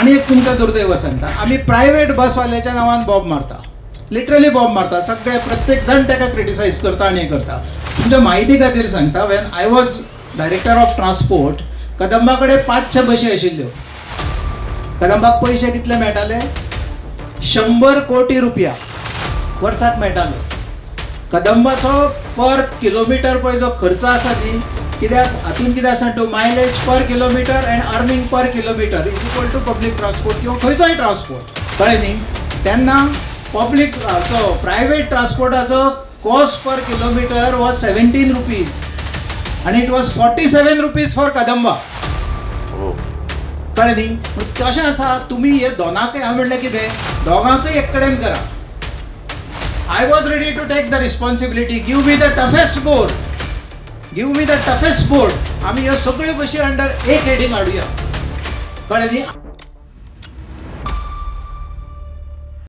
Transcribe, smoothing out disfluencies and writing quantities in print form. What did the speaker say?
आनी एक तुमकां दुर्दैव सांगता, आमी प्रायवेट बसवाल्याच्या नांवान बॉम्ब मारता, लिटरली बॉम्ब मारता. सगळे प्रत्येक जाण ताका क्रिटिसायज करता आनी हें करता. तुमच्या म्हायती खातीर सांगता, when I was director of transport, Kadamba कडेन 500 बशी आशिल्ल्यो. कदंबाक पयशे कितले मेळटाले? 100 कोटी रुपया वर्साक मेळटाले. कदंबाचो पर किलोमिटर पळय जो खर्च आसा न्ही, कित्याक हातून कितें आसा तूं mileage per kilometre and earning per kilometre is equal to public transport किंवा खंयचोय ट्रान्सपोर्ट. कळ्ळें न्ही? तेन्ना पब्लीक सो प्रायवेट ट्रान्सपोर्टाचो cost per kilometre was 17 rupees आनी it was 47 rupees for Kadamba. कळ्ळें न्ही? तशें आसा, तुमी हे दोनाकय हांवें म्हणलें कितें, दोगांकय एक कडेन करा. I was ready to take the responsibility. Give me the toughest board. Give me the toughest board. आमी ह्यो सगळ्यो बशी अंडर एक हेडींग हाडुया. कळ्ळें न्ही?